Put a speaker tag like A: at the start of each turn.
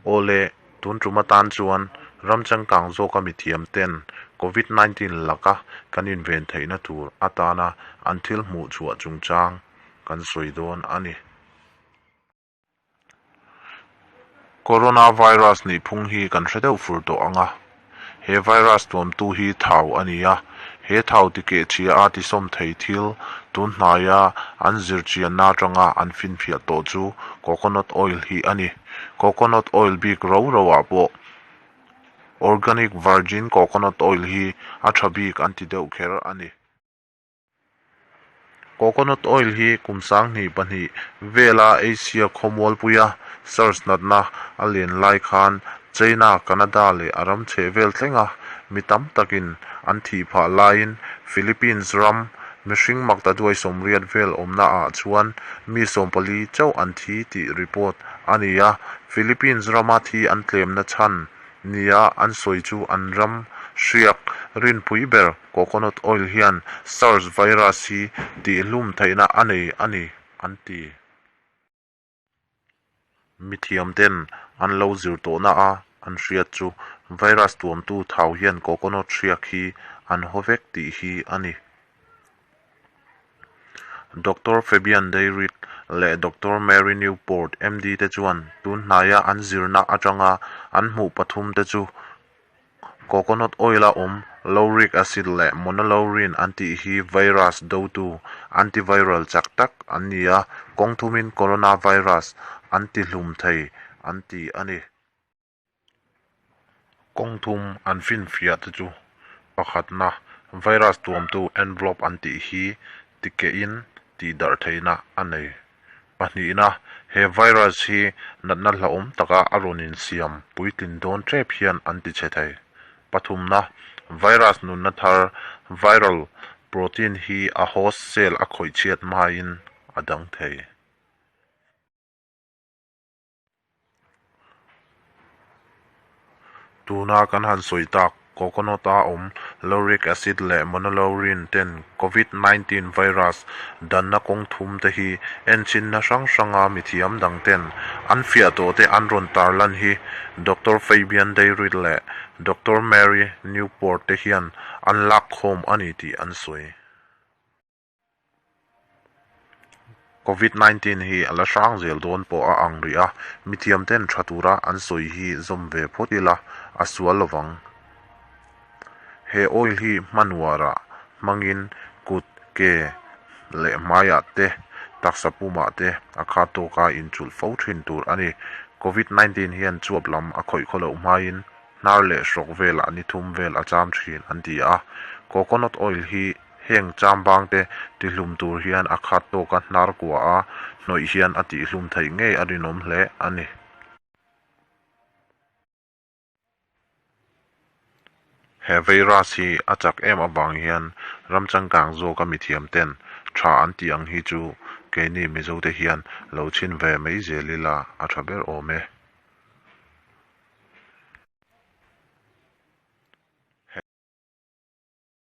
A: Aw le, tun tum atan chuan ram changkang zawka mithiam ten Covid 19 laka kan inven theihna tur atana an thil hmuh chhuah chungchang kan sawi dawn a ni. Coronavirus nih phung hi kan hre deuh fur tawh ang a, he virus tuamtu hi thau a ni a, he thau tikehchhia a tisawm thei thil tun hnaia an zirchianna atanga an finfiah tawh chu coconut oil hi a ni. Coconut oil bik ro ro ah pawh organic virgin coconut oil hi a tha bik an ti deuh kher a ni. Coconut oil hi kum 2002 vela Asia khawmualpuia SARS natna a len lai khan China, Canada leh a ram chheh vel thlenga mi tam takin an thih phah laiin Philippines ram mihring maktaduai 80 vel awmna ah chuan mi 14 chauh an thi tih report a ni a, Philippines rama thi an tlemna chhan nia an sawi chu an ram hriak rinpui ber Coconut oil hian SARS virus hi tihhlum theihna a nei a ni, an ti. Mithiam ten an lo zir tawhna a an hriat chu virus tuamtu thau hian coconut hriak hi an haw vek tih hi a ni. Doctor Fabian Dayrit leh Doctor Mary Newport, MD te chuan tun hnaia an zirna atanga an hmuh pathum te chu Coconut oil a awm lauric acid leh monolaurin an tih hi virus dotu, antiviral, chak tak an ni a, kawng thumin coronavirus an tihlum thei an ti a ni. Kawng thum an finfiah te chu pakhatna, virus tuamtu envelope an tih hi tikehin tihdarh theihna a nei. Pahnihna, he virus hi natna hlauhawm taka a rawn insiam puitlin dawn tep hian an ti chhe thei. Pathumna, virus nunna thar, viral protein hi a host cell a khawih chhiat hmain a dang thei. Tuna kan han sawi tak, coconut-a awm lauric acid leh monolaurin ten Covid 19 virus danna kawng thum te hi enchinna hrang hranga mithiam dang ten an fiah tawh te an rawn tarlan hi Doctor Fabian Dayrit leh Doctor Mary Newport te hian an lakkhawm a ni tih an sawi. Covid 19 hi a la hrang zel dawn pawh a ang rih a, mithiam ten tha tura an sawi hi zawm ve phawt ila a sual lovang. He oil hi hmanuarah hmangin kut, ke leh hmaiah te, taksa pumah te a khat tawka inchulh fo thin tur a ni. Covid 19 hian chuap lam a khawih khaw loh hmain hnar leh hrawk velah ni thum vel a cham thin an ti a, coconut oil hi Heng chambangte tihlum tur hian a khat tawka hnar kua a hnawih hian a tihlum theih ngei a rinawm hle a ni. He virus hi a chak em avang hian ram changkang zawka mithiam ten tha an tih ang hi chu keini Mizote hian lo chhin ve mai zel ila a tha ber awm e.